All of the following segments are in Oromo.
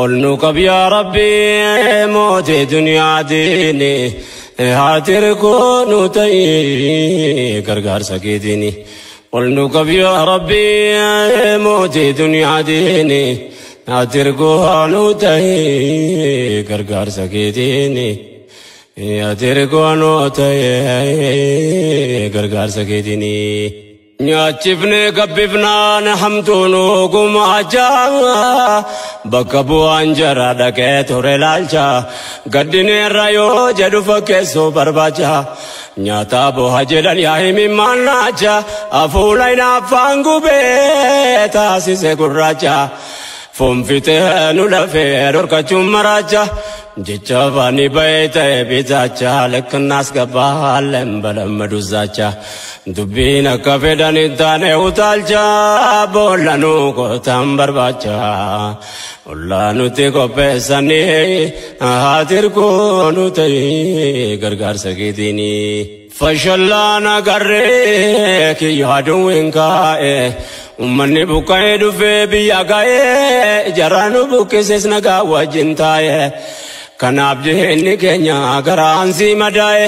Ol nu qab yaa Rabbi mootii duniyaa diini haatirkoo nu ta'ii gargaarsa keetiini. Ol nu qab yaa Rabbi mootii duniyaa diini haatirkoo nu ta'ii gargaarsa keetiini. Haatirkoo nu ta'ii gargaarsa keetiini. Nyaachifnee gabbifnaan hamtuun gumaachaa bakka bu'aan jara dhaqee ture laalcha gaddineerra yoo jedhu fakkeessuu barbaacha nyaataa boha jedhan yaa himimmaan naacha hafuula hinaaffaan gubee taasise gurraacha foonfitee nu lafee dhorkachuun maraacha jecha afaanii bahee ta'e bitaacha lekkinnaas gabbaalleen balamma duzaacha. Dubbiin akka fedhan hin taane utaalcha boolla nu qotan barbaacha. Ollaa nuti qopheessanii haatirkoo nu ta'ii gargaarsa keetiini. Fashallaan agarree kiyya aduun hin kaa'e. Uummanni buqqa'ee dhufee biyya ga'ee jaraan nu buqqises nagaa wajjin taa'e. Kanaaf jireenyi keenya garaan si madaa'e.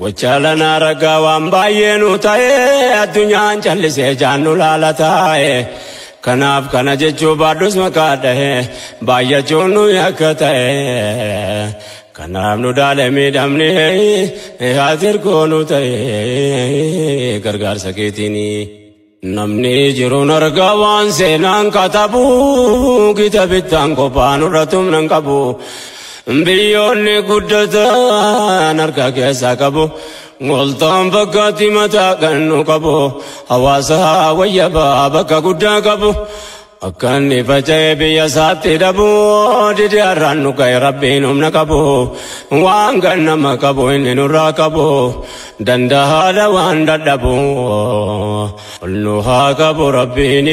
Gocha lanaa ragaa waan baay'ee nu ta'e addunyaan callisee jaannu laala taa'e. Kanaaf kana jechuu baadhus maqaa dhahe baay'achuun nu yakka ta'e. Kanaaf nu daale miidhamne haatirkoo nu ta'e gargaarsa keetiini. Namni jiruun argaa waan seenaan katabu kitabittaan qophaa nurra tumnan qabu. Biyyoonni guddatan harka keessaa qabu. Waltaan fakkaatti mataa kan nu qabu. Hawaasa wayyabaa bakka guddaa qabu. Akka inni faca'ee biyya isaatti dhabu. Didee har'aan nu ka'e rabbiin humna qabu. Waan kan nama qabu inni nurraa qabu. Danda'aadha waan dadhabu. Ol nu haa qabu rabbiin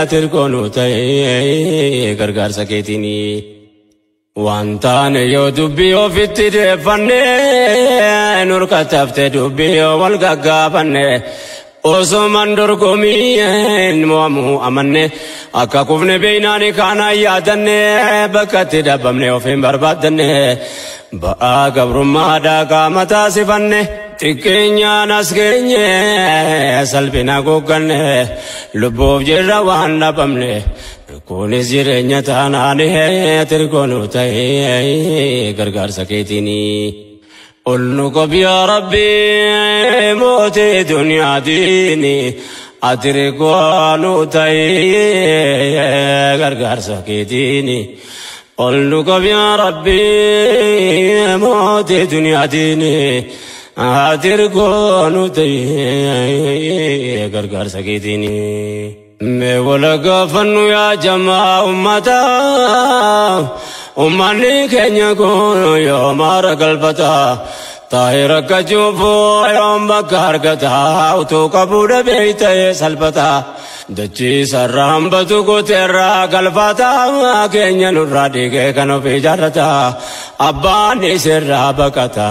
atirkoo nu ta'e gargaarsa keetiini. Waan taane yoo dubbii ofitti deeffanne nurkataftee dubbii yoo wal gaggaafanne osoo dorgomiin mo'amuu amanne akka kufne beeynaani kaanaan yaadanne bakka itti dhabamne ofiin barbaaddanne ba'aa gabrummaadhaa qaama taasifanne xiqqeenyaan as geenye salphina gogganne lubbuuf jirra waan dhabamne. Kunis jireenya taanaan tirkoo nu ta'ee gargaarsa keetiini. Ol nu qab yaa Rabbi mootii duniyaa diini atirkoo nu ta'ee gargaarsa keetiini. Ol nu qab yaa Rabbi mootii duniyaa diini atirkoo nu ta'ee gargaarsa keetiini. Mee wal gaafannu yaa jamaa uummataa uummanni keenya kun yoom haara galfata taa'ee rakkachuuf yoom bakka argata utuu qabuu dhabee ta'ee salphata dachii sarara hambatu gooteerraa galfata keenya nurraa dhiigee kan ofii jaallata abbaan isirraa baqata.